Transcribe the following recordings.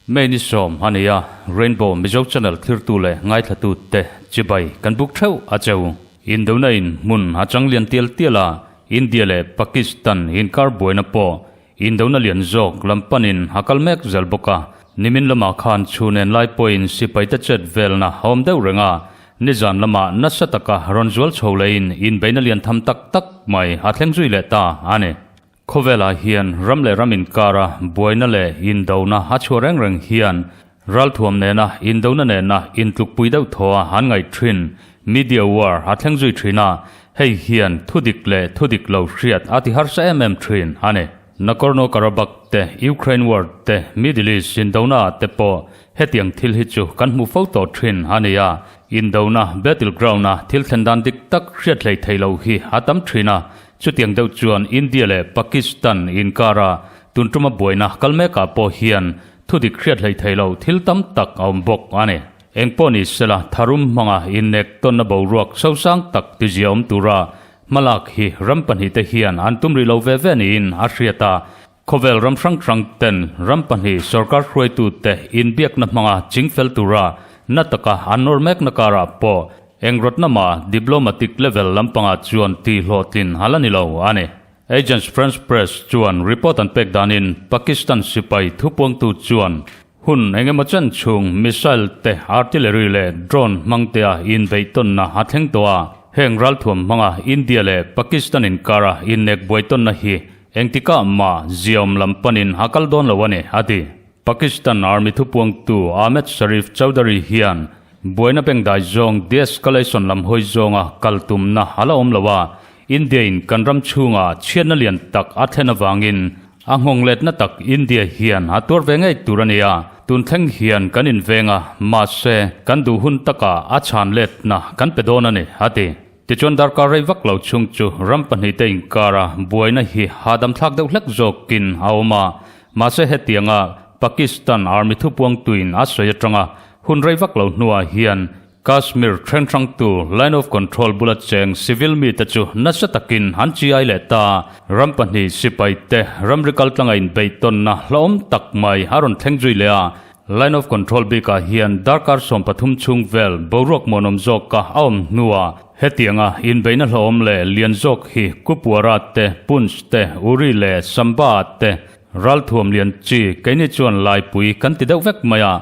May ni sawm a ni a, Rainbow Mizo Channel thirtu leh ngaithlatute chibai kan buk theuh a cheu. Indona in hmun a chang lian tial tial a, India leh Pakistan inkar buaina pawh Indona lian zawk lam panin a kal mek zel bawk a, nimin lamah khan chhun en lai pawhin sipaite chet velna a awm deuh reng a, nizan lamah nasa taka rawn zual chho leiin inbeihna lian tham tak tak mai a thleng zui leh ta a ni. Khawvelah hian ram leh ram inkara buaina leh indona a chhuah reng reng hian ralthuam nena indona nena intlukpui deuh thaw a an ngaih thin media war a thleng zui thin a, hei hian thudik leh thudik lo hriat a ti harsa em em thin a ni. Nagorno-Karabakh te, Ukraine war te, Middle East indona ah te pawh hetiang thil hi chu kan hmu fo tawh thin a ni a, indona battle ground a thil thlen dan dik tak hriat hlei thei lo hi a tam thin a, chutiang deuh chuan India leh Pakistan inkara tun tuma buaina kal mekah pawh hian Thudik hriat hlei thei lo thil tam tak a awm bawk a ni. Engpawh ni sela tharum hmanga innek tawnna boruak sosang tak tizia awm tura hmalak hi ram pahnihte hian an tum rih lo ve ve niin a hriat a. Khawvel ram hrang hrang ten ram pahnih sorkar hruaitute inbiakna hmanga chingfel tura na taka an nawr mekna karah pawh engrawtna mah diplomatic level lampangah chuan tihhlawhtlin a la ni lo a ni. Agence France Presse chuan report an pek danin Pakistan sipai thupuangtu chuan hun engemaw chen chhung missile te, artillery leh drone hmangtea inbeihtawnna a thleng tawh a. Heng ralthuam hmanga India leh Pakistan inkara innek buaitawnna hi engtikah mah ziaawm lam panin a kal dawn lo a ni, a ti. Pakistan Army thupuangtu Ahmed Sharif Chaudhary hian buaina bengdai zawng de-escalation lam hawi zawnga kal tumna a la awm lo a, India-in kan ram chhunga chhiatna lian tak a thlen avangin a nghawng letna tak India hian a tuar ve ngei tur a ni a, tun thleng hian kan inveng a, mahse kan duh hun takah a chhan letna kan pe dawn a ni, a ti. Tichuan darkar rei vak lo chhung chu ram pahnihte inkara buaina hi hahdam thlak deuh hlek zawkin a awm a, mahse hetianga Pakistan Army thupuangtuin a sawi atanga hun rei vak lo hnuah hian Kashmir then hrangtu Line of Control bula cheng civil mite chu nasa takin an chi ai leh ta. Ram pahnih sipai te ramri kaltlanga inbeihtawnna hlauhawm tak mai a rawn thleng zui leh a. Line of Control bikah hian darkar 13 chhung vel boruak muanawm zawka a awm hnuah hetianga inbeihna hlauhawm leh lian zawk hi Kupwara te, Poonch te, Uri leh Samba-ah te ralthuam lian chi keini chuan laipui kan ti deuh vek mai a.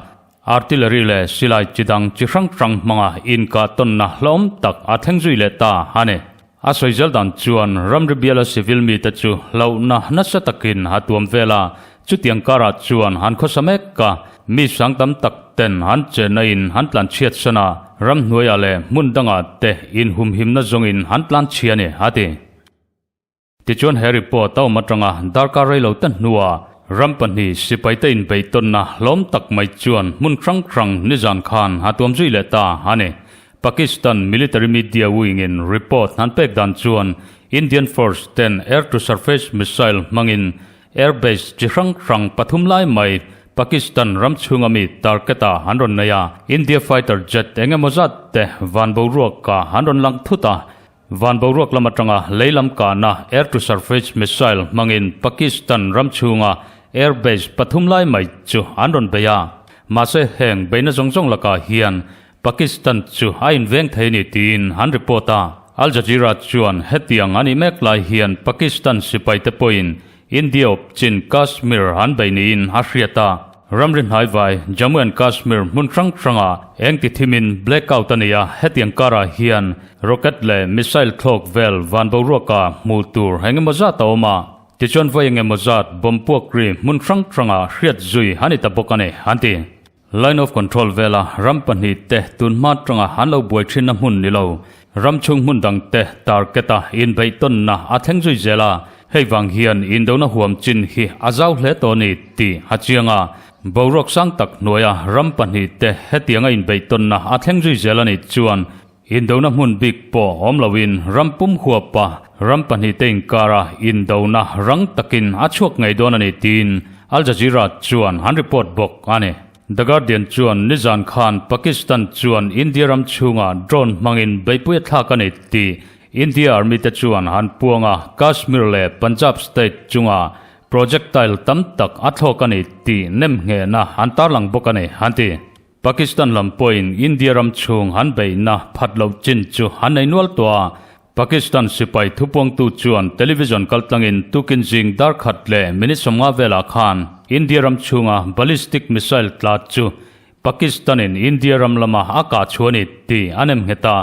Artillery leh silai chi dang chi hrang hrang hmanga inkah tawnna hlauhawm tak a thleng zui leh ta a ni. A sawi zel dan chuan ramri biala civil mite chu hlauhna nasa takin a tuam vel a, chutiang karah chuan an khawsa mek a, mi sang tam tak ten an chenna in an tlan chhiat san a, ramhnuaiah leh hmun dangah te inhumhimna zawngin an tlan chhia a ni, a ti. Tichuan he report a awm atanga darkar rei lo te hnuah ram pahnih sipaite inbeihtawnna hlawm tak mai chuan hmun hrang hrang nizan khan a tuam zui leh ta a ni. Pakistan military media wing-in report an pek dan chuan Indian force ten air-to-surface missile hmangin airbase chi hrang hrang pathum lai mai Pakistan ram chhunga mi target-ah an rawn nei a. India fighter jet eng emaw zat te van boruakah an rawn lang thut a. Van boruak lam atanga lei lam kahna air to surface missile hmangin Pakistan ram chhunga air base pathum lai mai chu an rawn bei a. Mahse heng beihna zawng zawng lakah hian Pakistan chu a inveng thei ni tiin an report a. Al Jazeera chuan hetiang a nih mek lai hian Pakistan sipaite pawhin India awp chin Kashmir an bei niin a hriat a, ramri hnaivai Jammu and Kashmir hmun hrang hrangah eng ti thimin blackout a ni a, hetiang karah hian rocket leh missile thlawk vel van boruaka hmuh tur eng emaw zat a awm a, tichuan vawi eng emaw zat bomb puak ri hmun hrang hrangah hriat zui a ni ta bawk a ni, an ti. Line of Control vela ram pahnih te tun hma atanga an lo buai thinna hmun ni lo, ram chhung hmun dang te target-a inbeihtawnna a thleng zui zel a, hei vang hian indona huam chin hi a zau hle tawh a ni tih a chiang a. Boruak sang tak hnuaia ram pahnih te hetianga inbeihtawnna a thleng zui zel a nih chuan indona hmun bik pawh awm loin ram pum huapa ram pahnih te inkara indona rang takin a chhuak ngei dawn a ni tiin Al Jazeera chuan an report bawk a ni. The Guardian chuan nizan khan Pakistan chuan India ram chhungah drone hmangin beihpui a thlak a ni tih India Army te chuan han puang a, Kashmir leh Punjab state chungah projectile tam tak a thlawk a ni tih nemnghehna an tarlang bawk a ni, an ti. Pakistan lam pawhin India ram chhung han beihna phat loh chin chu an nei nual tawh a, Pakistan sipai thupuangtu chuan television kaltlangin tukin zing dar khat leh minute 50 velah khan India ram chhunga ballistic missile tla chu Pakistan-in India ram lama a kah chhuah a ni tih a nem nghet a.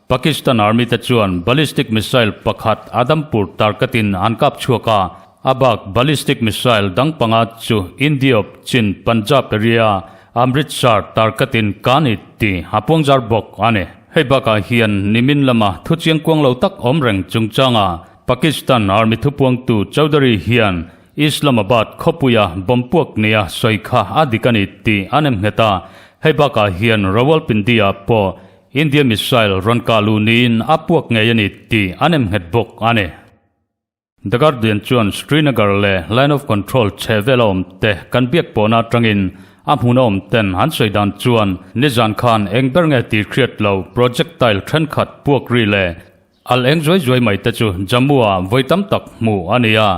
Pakistan Army te chuan ballistic missile pakhat Adampur tarkatin an kap chhuak a, a bak ballistic missile dang panga chu India awp chin Punjab area Amritsar tarkatin ka ni tih a puangzar bawk a ni. Hei bakah hian nimin lama thu chiangkuang lo tak awm reng chungchanga Pakistan Army thupuangtu Chaudhary hian Islamabad khawpuia bomb puak nia sawi kha a dik a ni tih a nem nghet a, hei bakah hian Rawalpindi-ah pawh India missile rawn kah luh niin a puak ngei a ni tih a nem nghet bawk a ni. The Guardian chuan Srinagar leh Line of Control chhe vel a awm te kan biak pawhna atangin a hmun a awm ten an sawi dan chuan nizan khan eng ber nge tih hriat lo projectile thenkhat puak ri leh al eng zuai zuai mai te chu Jammu-ah vawi tam tak hmuh a ni a.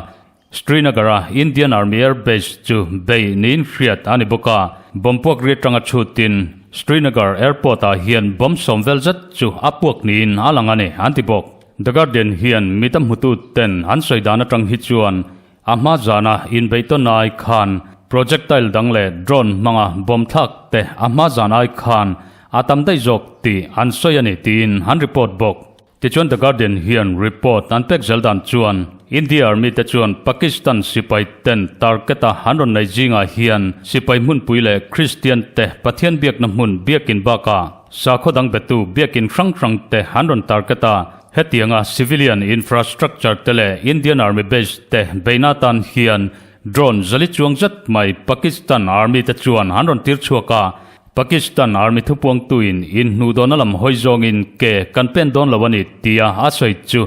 Srinagar-a Indian Army Air Base chu bei niin hriat a ni bawk a, bomb puak ri atanga chhutin Srinagar Airport-ah hian bomb sawm vel zet chu a puak niin a lang a ni, an ti bawk. The Guardian hian mi tam hmutu ten an sawi dan atang hi chuan a hma zana inbeihtawn ai khan projectile dang leh drone hmanga bomb thlak te a hma zan ai khan a tam daih zawk tih an sawi a ni tiin an report bawk. Tichuan The Guardian hian report an pek zel dan chuan India Army te chuan Pakistan sipai ten target a an rawn nei zingah hian sipai hmunpui leh Christian te Pathian biakna hmun biakin bakah sakhaw dang betu biakin hrang hrang te an rawn target a. Hetianga civilian infrastructure te leh Indian Army base te beihna atan hian drone zali chuang zet mai Pakistan Army te chuan an rawn tir chhuak a. Pakistan Army thupuangtuin inhnuhdawhna lam hawi zawngin ke kan pen dawn lo a ni tia a sawi chu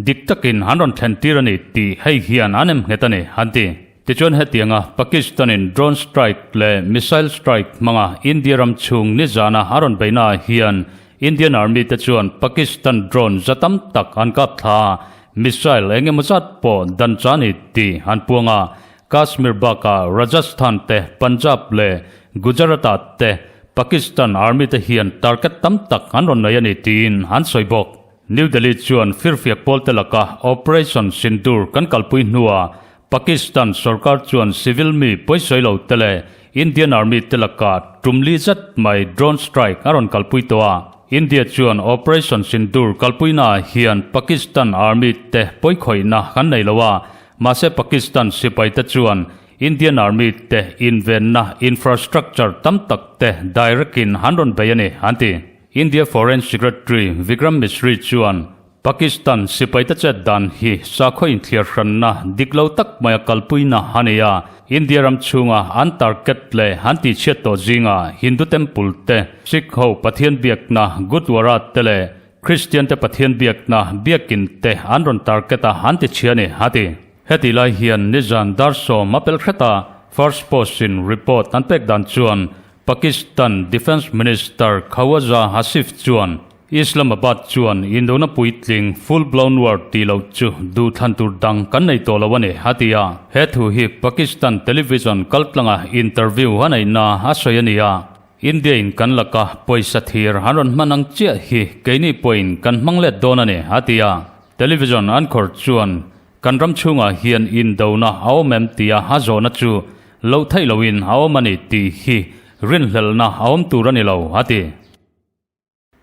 dik takin an rawn thlen tir a ni tih hei hian an em nghet a ni, an ti. Tichuan hetianga Pakistan-in drone strike leh missile strike hmanga India ram chhung nizana a rawn beihnaah hian Indian Army te chuan Pakistan drone za tam tak an kap thla a, missile eng emaw zat pawh dan cha ni tih an puang a, Kashmir bakah Rajasthan te, Punjab leh Gujarat-ah te Pakistan Army te hian target tam tak an rawn nei a ni tiin an sawi bawk. New Delhi chuan firfiak pawlte laka Operation Sindoor kan kalpui hnuah Pakistan sorkar chuan civil mi pawisawi lo te leh Indian Army te lakah tum li zet mai drone strike a rawn kalpui tawh a. India chuan Operation Sindoor kalpuinaah hian Pakistan Army te pawikhawihna kan nei lo a, Mahse Pakistan sipaite chuan Indian Army te invenna infrastructure tam tak te direct in an rawn bei a ni, an ti. India Foreign Secretary Vikram Misri chuan Pakistan sipaite chet dan hi sakhaw inthliar hranna dik lo tak maia kalpuina a ni a, India ram chhunga an target leh an tihchhiat tawh zinga Hindu temple te, Sikh ho Pathian biakna Gurdwara te leh Kristian te Pathian biakna biakin te an rawn target a an ti chhia a ni, a ti. Heti lai hian nizan dar sawm a pel hret a, First Post in report an pek dan chuan Pakistan Defence Minister Khawaja Asif chuan Islamabad chuan indona puitling full blown war tih loh chu duhthlan tur dang kan nei tawh lo a ni, a ti a. He thu hi Pakistan television kaltlanga interview a neihna a sawi a ni a. India in kan laka pawisa thir an rawn hman ang chiah hi keini pawhin kan hmang let dawn a ni, a ti a. Television an khawr chuan kan ram chhungah hian indona a awm em tia a zawhna chu loh theih lohin a awm a ni tih hi rinhlelhna a awm tur a ni lo, a ti.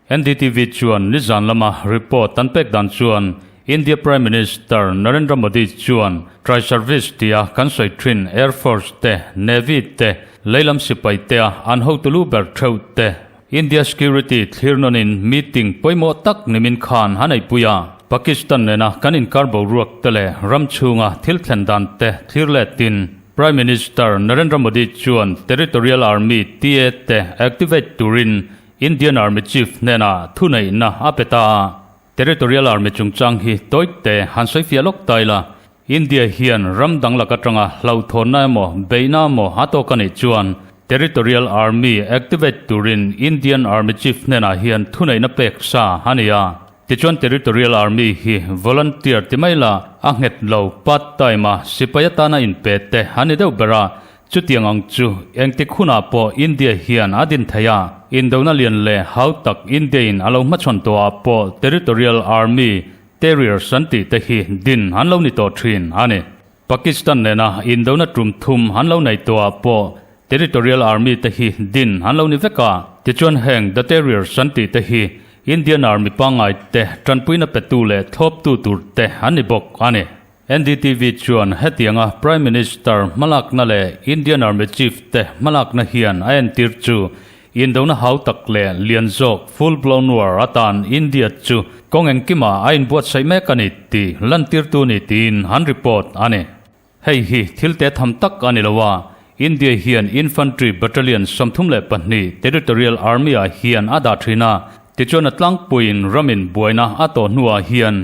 NDTV chuan nizan lama report an pek dan chuan India Prime Minister Narendra Modi chuan Tri-Service tia kan sawi thin Air Force te, Navy te, leilam sipai tea an hotu lu ber theuh te India Security thlir nawnin meeting pawimawh tak nimin khan a neihpui a. Pakistan nena kan inkar boruak te leh ram chhunga thil thlen dan te thlir letin Prime Minister Narendra Modi chuan Territorial Army, TA, te activate turin Indian Army Chief hnenah thuneihna a pe ta a, Territorial Army chungchang hi tawite han sawi fiah lawk ta ila, India hian ram dang lak atanga hlauhthawnna emaw beihna emaw a tawk a nih chuan Territorial Army activate turin Indian Army Chief hnenah hian thuneihna pek sa a ni a. Tichuan Territorial Army hi volunteer ti mai la a nghet lo part time a sipai atana inpe te a ni deuh ber a, chutiang ang chu engtik hunah pawh India hian a din thei a, indona lian leh hau tak India in a lo hmachhawn tawh ah pawh Territorial Army Terriers an tih te hi din an lo ni tawh thin a ni. Pakistan nena indona tum thum an lo nei tawh ah pawh Territorial Army te hi din an lo ni vek a, tichuan heng The Terriers an tih te hi Indian Army pangngai te tanpuina petu leh thlawptu tur te an ni bawk a ni. NDTV chuan hetianga Prime Minister hmalakna leh Indian Army Chief te hmalakna hian a entir chu Indona hau tak leh lian zawk full blown war atan India chu kawng engkimah a inbuatsaih mek a ni tih lantirtu ni tiin an report a ni. Hei hi thil te tham tak a ni lo a, India hian Infantry Battalion 32 Territorial Army ah hian a dah thin a, tichuan a tlangpuiin ramin buaina a tawh hnuah hian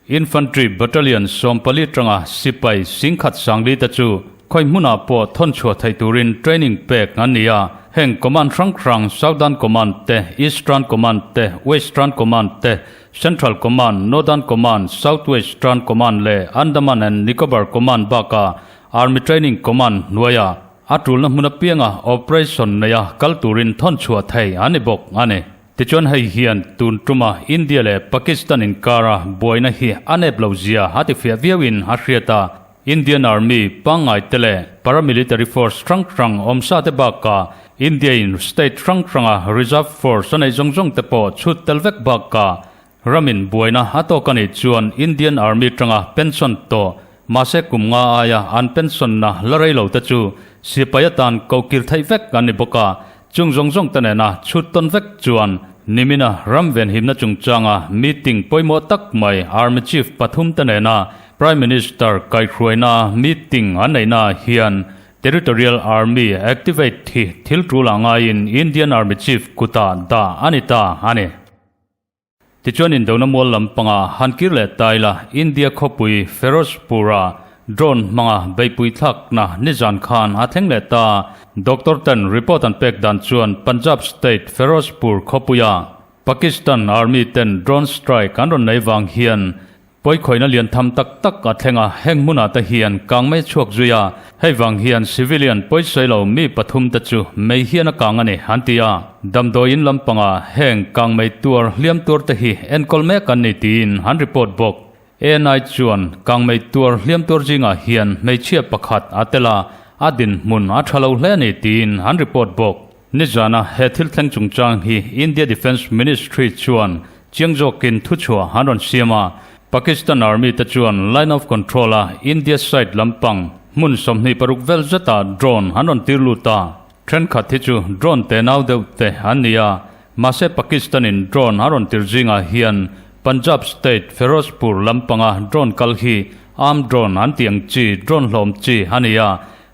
Infantry Battalion 14 tanga sipai singkhat sangli te chu khawi hmunah pawh thawn chhuah theih turin training pek an ni a. Heng Command hrang hrang Southern Command te, Eastern Command te, Western Command te, Central Command, Northern Command, South Western Command leh Andaman and Nicobar Command bakah Army Training Command hnuaiah a tulna hmun apianga operation neia kal turin thawn chhuah thei an ni bawk a ni. Tichuan hei hian tun tuma India leh Pakistan inkara buaina hi a nep lo zia a ti fiah viauin a hriat a, Indian Army pangngai te leh paramilitary force hrang hrang awmsa te bakah India in state hrang hranga reserve force a nei zawng zawng te pawh chhut tel vek bakah Ramin buaina a tawk a nih chuan Indian Army tanga pension tawh mahse kum nga aia an pension na la rei lo te chu sipai atan ko kir theih vek an ni bawk a, chung zawng zawng te nena chhut tawn vek chuan nimina ram venhimna chungchanga meeting pawimawh tak mai Army Chief pathum te nena Prime Minister kaihhruaina meeting an neihna hian Territorial Army activate hi thil tul ah ngaiin Indian Army Chief kutah dah a ni ta a ni. Tichuan Indona mual lampanga han kir leh ta ila, India khawpui Ferozepur-a drone hmanga beihpui thlakna nizan khan a thleng leh ta. Doctor ten report an pek dan chuan Punjab state Ferozepur khawpuia Pakistan Army ten drone strike an rawn nei vang hian Pawikhawihna lian tham tak tak a thleng a, heng hmunah te hian kang mai chhuak zui a, hei vang hian civilian pawisawi lo mi pathum te chu mei hian a kang a ni, an ti a. Damdawiin lampangah heng kang mei tuar hliam tuar te hi enkawl mek an ni tiin an report bawk. ANI chuan kang mei tuar hliam tuar zingah hian hmeichhia pakhat a tel a, a dinhmun a tha lo hle a ni tiin an report bawk. Nizana he thil thleng chungchang hi India Defence Ministry chuan Chiang zawkin thuchhuah an rawn siam a, Pakistan Army te chuan Line of Control a India side lampang hmun 26 vel zetah drone an rawn tir lut a, thenkhat hi chu drone te nau deuh te an ni a, mahse Pakistan in drone a rawn tir zingah hian Punjab state Ferozepur lampanga drone kal hi armed drone an tih ang chi drone hlawm chi a ni a,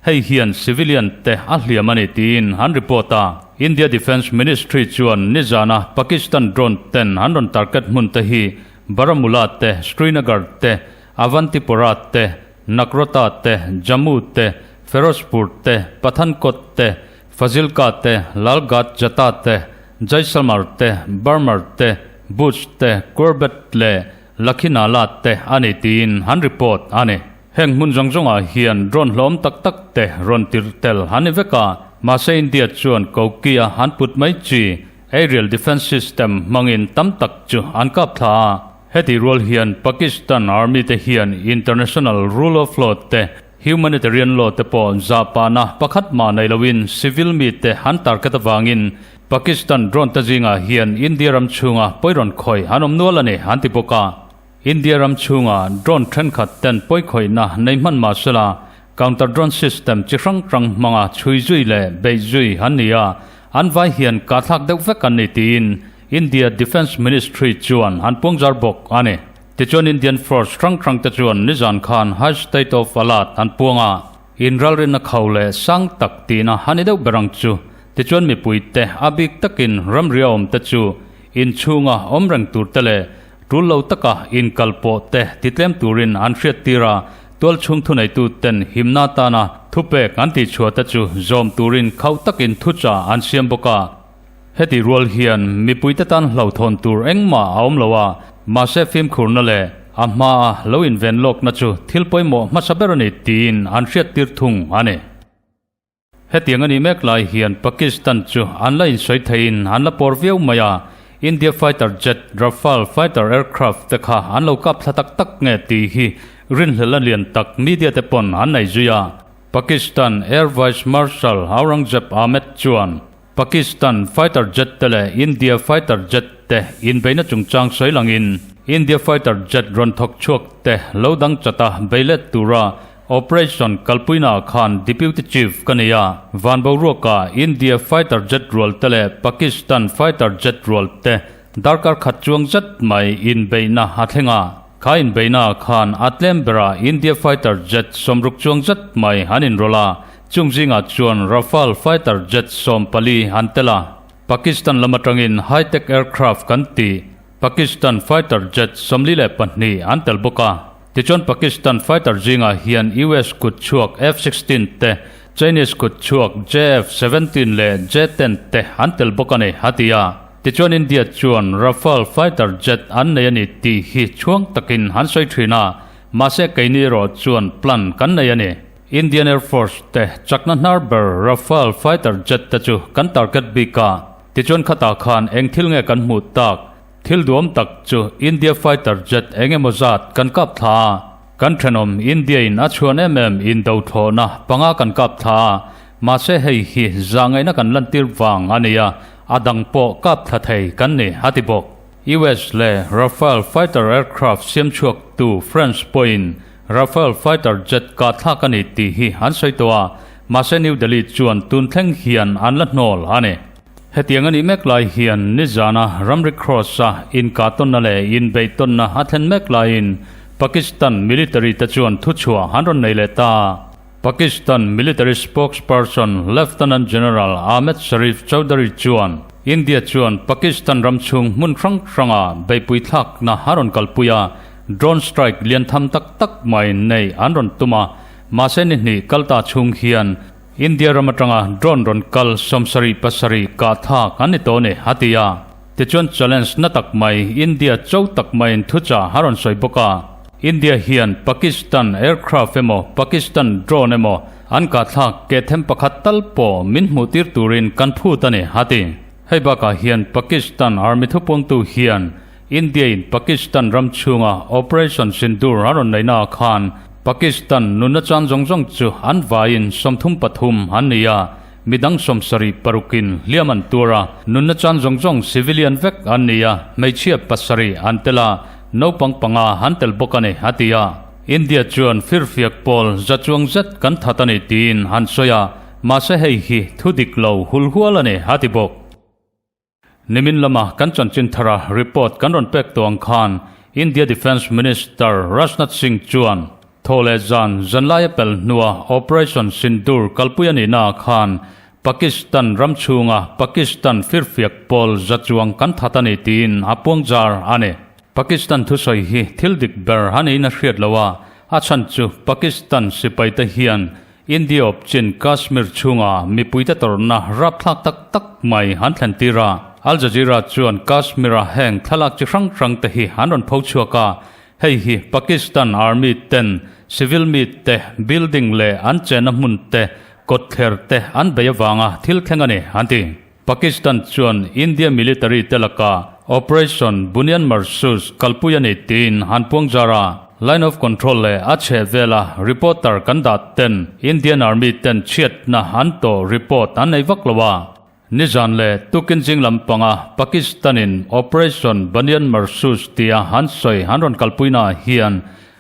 Hei hian civilian te a hliam a ni tiin an report a. India Defence Ministry chuan nizana Pakistan drone ten an rawn target hmun te hi Baramulla te, Srinagar te, Avantipora te, Nagrota te, Jammu te, Ferozepur te, Pathankot te, Fazilka te, Lalghat Jata te, Jaisalmer te, Barmer te, Bhuj te, Corbett leh Lakhinala te a ni tiin an report a ni. Heng hmun zawng zawngah hian drone hlawm tak tak te rawn tir tel an ni vek a, mahse India chuan Koki-a an put mai chi aerial defence system hmangin tam tak chu an kap thla a. Heti rual hian Pakistan Army te hian international rule of law te humanitarian law te pawh zahpahna pakhat mah nei loin civil mite an target avangin Pakistan drone te zingah hian India ram chhunga pawi rawn khawih an awm nual a ni an ti bawk a. India ram chhunga drone thenkhat ten pawi khawihna nei hman mah sela counter drone system chi hrang hrang hmanga chhui zui leh beih zui an ni a, an vai hian kahthlak deuh vek an ni tiin India Defence Ministry chuan an puangzar bawk a ni. Tichuan Indian force hrang hrang te chuan nizan khan High State of Alert an puang a, inralrinna kho leh sang tak tihna a ni deuh ber ang chu. Tichuan mipui te a bik takin ramria awm te chu inchhunga awm reng tur te leh tul lo taka inkal pawh te titlem turin an hriat tir a. Tualchhung thuneituten himna tana thupek an tihchhuah te chu zawm turin khauh takin thuchah an siam bawk a. Heti rual hian mipuite tan hlauhthawn tur engmah a awm lo a, mahse fimkhurna leh a hmaa lo inven lawkna chu thil pawimawh hmasa ber a ni tiin an hriattir thung a ni. Hetiang a nih mek lai hian Pakistan chu an la insawi theihin an la pawr viau mai a, India fighter jet Rafale fighter aircraft te kha an lo kap thla tak tak nge tih hi rinhlelhna lian tak media te pawn an nei zui a. Pakistan Air Vice Marshal Aurangzeb Ahmed chuan Pakistan fighter jet te leh India fighter jet te inbeihna chungchang sawi langin India fighter jet rawn thawk chhuak te lo dang chata bei let tura Operation kalpuina khan Deputy Chief ka nei a, van boruaka India fighter jet rual te leh Pakistan fighter jet rual te darkar khat chuang zet mai inbeihna a thleng a. Kha inbeihna khan a tlem berah India fighter jet sawmruk chuang zet mai an inrawlh a, chung zingah chuan Rafale fighter jet 14 an tel a. Pakistan lam atangin high-tech aircraft kan tih Pakistan fighter jet 42 an tel bawk a. Tichuan Pakistan fighter zingah hian US kut chhuak F 16 te, Chinese kut chhuak JF 17 leh J 10 te an tel bawk a ni, a ti a. Tichuan India chuan Rafale fighter jet an nei a ni tih hi chhuang takin an sawi thin a, mahse keini erawh chuan plan kan nei a ni. Indian Air Force te chakna hnar ber Rafale fighter jet te chu kan target bik a. Tichuan khatah khan eng thil nge kan hmuh tak? Thil duam tak chu India fighter jet eng emaw zat kan kap thla a, kan thenawm India in a chhuan em em indo thlawhna panga kan kap thla a, mahse hei hi zahngaihna kan lantir vang a ni a, a dang pawh kap thla thei kan ni a ti bawk. US leh Rafale fighter aircraft siam chhuak tu France pawhin Rafale fighter jet kah thlak a ni tih hi an sawi tawh a, mahse New Delhi chuan tun thleng hian an la hnawl a ni. Hetiang a nih mek lai hian nizana ramri cross-a inkahtawnna leh inbeihtawnna a thlen mek laiin Pakistan military te chuan thuchhuah an rawn nei leh ta. Pakistan military spokesperson Lieutenant General Ahmed Sharif Chaudhary chuan India chuan Pakistan ram chhung hmun hrang hranga beihpui thlakna a rawn kalpui a, drone strike lian tham tak tak mai nei an rawn tum a, mahse ni hnih kalta chhung hian India ram atanga drone rawn kal 77 kah thlak an ni tawh a ni, a ti a. Tichuan challenge na tak mai India cho tak maiin thuchah a rawn sawi bawk a. India hian Pakistan aircraft emaw Pakistan drone emaw an kah thlak ke them pakhat tal pawh min hmuh tir turin kan phut a ni, a ti. Hei bakah hian Pakistan army thupuangtu hian India in Pakistan ram chhunga Operation Sindoor a rawn neihna ah khan Pakistan nunna chan zawng zawng chu an vaiin 33 an ni a, midang 76 in hliam an tuar a, nunna chan zawng zawng civilian vek an ni a, hmeichhia pasarih an tel a, naupang panga an tel bawk a ni, a ti a. India chuan firfiak pawl za chuang zet kan that a ni tiin an sawi a, mahse hei hi thu dik lo hul hual a ni, a ti bawk. Nimin lama kan chanchin thara report kan rawn pek tawh ang khan India Defence Minister Rajnath Singh chuan thaw leh zan zanlai a pel hnua Operation Sindoor kalpui a nihnaah khan Pakistan ram chhunga Pakistan firfiak pawl za chuang kan that a ni tiin a puangzar a ni. Pakistan thusawi hi thil dik ber a niin a hriat lo a, a chhan chu Pakistan sipaite hian India awp chin Kashmir chhunga mipuite tawrhna rapthlak tak tak mai an thlen tir a. Al Jazeera chuan Kashmir-a heng thlalak chi hrang hrang te hi an rawn pho chhuak a, hei hi Pakistan Army ten civil mi te building leh an chenna hmun te kawtthler te an bei avanga thil thleng a ni an ti. Pakistan chuan India military te laka Operation Bunyan Marsus kalpui a ni tiin an puang zar a, Line of Control leh a chheh vela reporter kan dah ten Indian Army ten chhiatna an tawh report an nei vak lo a. Nizan leh tukin zing lampanga Pakistan-in Operation Bunyan Marsus tia an sawi an rawn kalpuinaah hian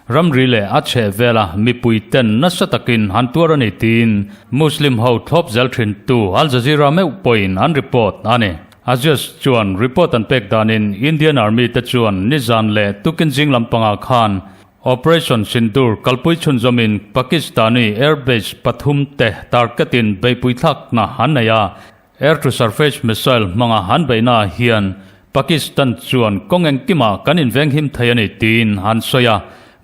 Ramri leh a chheh vela mipui ten nasa takin an tuar a ni tiin Muslim ho thlawp zel thintu Al Jazeera meuh pawhin an report a ni. Aziz chuan report an pek danin Indian Army te chuan nizan leh tukin zing lampangah khan Operation Sindoor kalpui chhunzawmin Pakistani airbase pathum te target-in beihpui thlakna an nei a, Air-to-surface missile hmanga an beihnaah hian Pakistan chuan kawng engkimah kan invenghim thei a ni tiin an sawi a.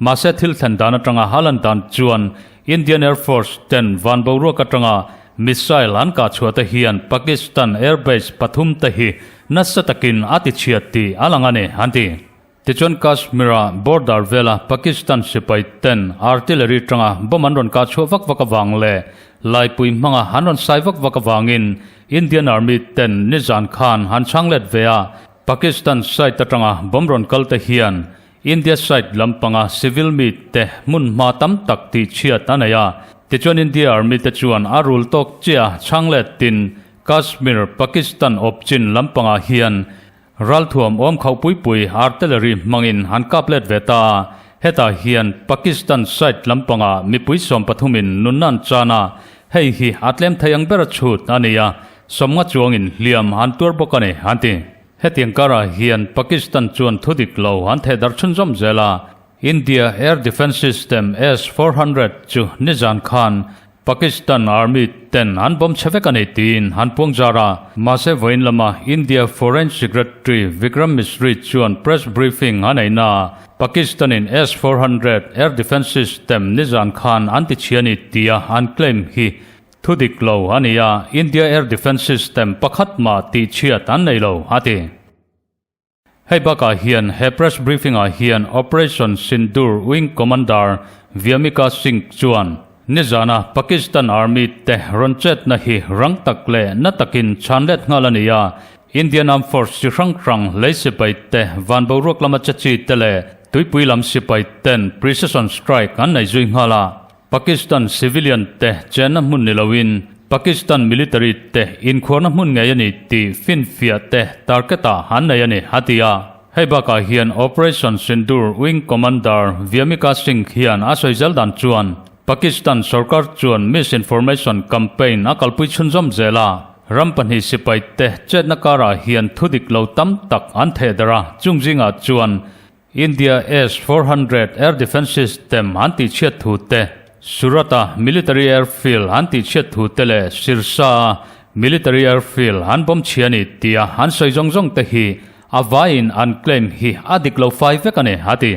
Mahse thil thlen dan atanga halan dan chuan Indian Air Force ten van boruak atanga missile an kah chhuah te hian Pakistan airbase pathum te hi nasa takin a ti chhiat tih a lang a ni, an ti. Tichuan Kashmir-a border vela Pakistan sipai ten artillery tanga bomb an rawn kah chhuah vak vak avang leh laipui hmanga an rawn sai vak vak avangin Indian Army ten nizan khan han chhang let ve a, Pakistan side atanga bomb rawn kal te hian India side lampanga civil mi te hmun hma tam tak tih chhiat a nei a. Tichuan India Army te chuan a rul tawk chiah chhang letin Kashmir Pakistan awp chin lampangah hian Ralthuam awm khauh pui pui artillery hmangin an kap let ve ta a, hetah hian Pakistan side lampangah mipui 13 in nunna an chan a, hei hi a tlem thei ang bera chhut a ni a, 50 chuangin hliam an tuar bawk a ni, an ti. Hetiang karah hian Pakistan chuan thudik lo an theh darh chhunzawm zel a, India Air Defence System S-400 chu nizan khan Pakistan Army ten an bomb chhe vek a ni tiin an puang zar a. Mahse vawiin lama India Foreign Secretary Vikram Misri chuan press briefing a neihna ah Pakistan-in S-400 Air Defence System nizan khan an ti chhia a ni tia an claim hi thu dik lo a ni a, India Air Defence System pakhat mah tih chhiat an nei lo, a ti. Hei bakah hian he press briefing ah hian Operation Sindoor Wing Commander Vyomika Singh chuan nizana Pakistan Army te rawn chetna hi rang tak leh na takin chhan let nghal a ni a, Indian Armed Force chi hrang hrang lei sipai te van boruak lama che chi te leh tuipui lam sipai ten precision strike an nei zui nghal a. Pakistan civilian te chenna hmun ni loin Pakistan military te inkhuarna hmun ngei a ni tih finfiah te target ah an nei a ni, a ti a. Hei bakah hian Operation Sindoor Wing Commander Vyomika Singh hian a sawi zel dan chuan Pakistan sorkar chuan misinformation campaign a kalpui chhunzawm zel a, ram pahnih sipai te chetna karah hian thudik lo tam tak an theh darh a, chung zingah chuan India S-400 air defence system an tihchhiat thu te, Surat-a military airfield an tihchhiat thu te leh Sirsa-a military airfield an bomb chhia a ni tia an sawi zawng zawng te hi a vaiin an claim hi a dik lo fai vek a ni, a ti.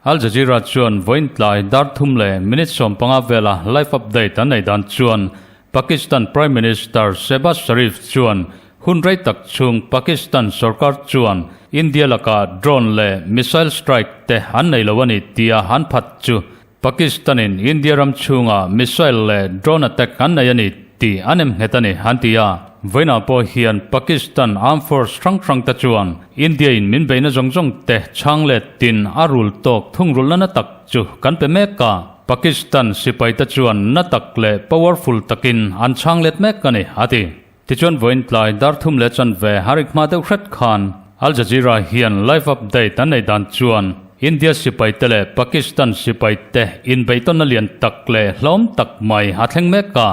Al Jazeera chuan vawiin tlai dar thum leh minute 15 vela live update an nei dan chuan Pakistan Prime Minister Shehbaz Sharif chuan hun rei tak chhung Pakistan sorkar chuan India lakah drone leh missile strike te an nei lo a ni tia an phat chu Pakistan-in India ram chhungah missile leh drone attack an nei a ni tih an em nghet a ni, an ti a. Vawiinah pawh hian Pakistan armed force hrang hrang te chuan India-in min beihna zawng zawng te chhang let tin a rul tawk thungrulna na tak chu kan pe mek a. Pakistan sipaite chuan na tak leh powerful takin an chhang let mek a ni, a ti. Tichuan vawiin tlai dar thum leh chanve harik hma deuh hret khan Al Jazeera hian live update an nei dan chuan India sipaite leh Pakistan sipaite inbeihtawnna lian tak leh hlawm tak mai a thleng mek a.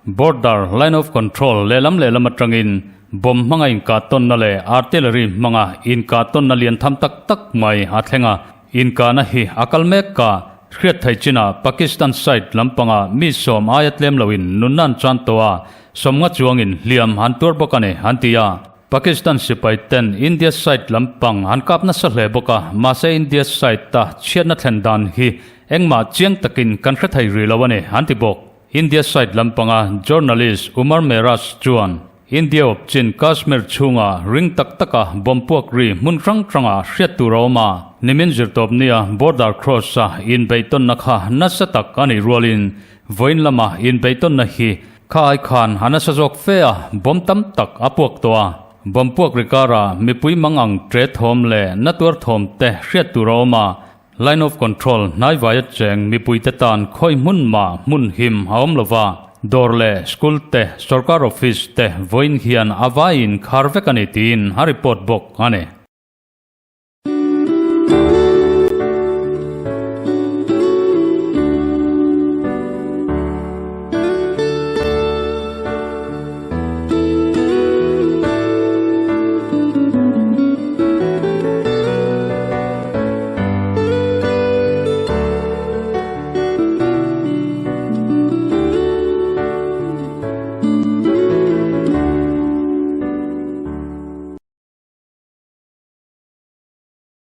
Border, Line of Control, lehlam lehlam atangin bomb hmanga inkahtawnna leh artillery hmanga inkahtawnna lian tham tak tak mai a thleng a. Inkahna hi a kal mek a, hriat theih chinah Pakistan side lampangah mi 10 aia tlem loin nunna an chan tawh a, 50 chuangin hliam an tuar bawk a ni, an ti a. Pakistan sipai ten India side lampang an kap nasa hle bawk a, mahse India side a chhiatna thlen dan hi engmah chiang takin kan hre thei rih lo a ni, an ti bawk. India side lampanga journalist Umar Mehraj chuan India awp chin Kashmir chhunga ring tak taka bomb puak ri hmun hrang hranga hriat tur a awm a, nimin zirtawp nia border cross-a inbeihtawnna kha nasa tak a nih rualin vawiin lama inbeihtawnna hi kha ai khan a nasa zawk fe a, bomb tam tak a puak tawh a. Bomb puak ri karah mipui mang ang tre thawm leh na tuar thawm te hriat tur a awm a, Line of Control hnaivaia cheng mipuite tan khawi hmun mah hmun him a awm lova, dawr leh school te, sorkar office te vawiin hian a vaiin khar vek a ni tiin a report bawk a ni.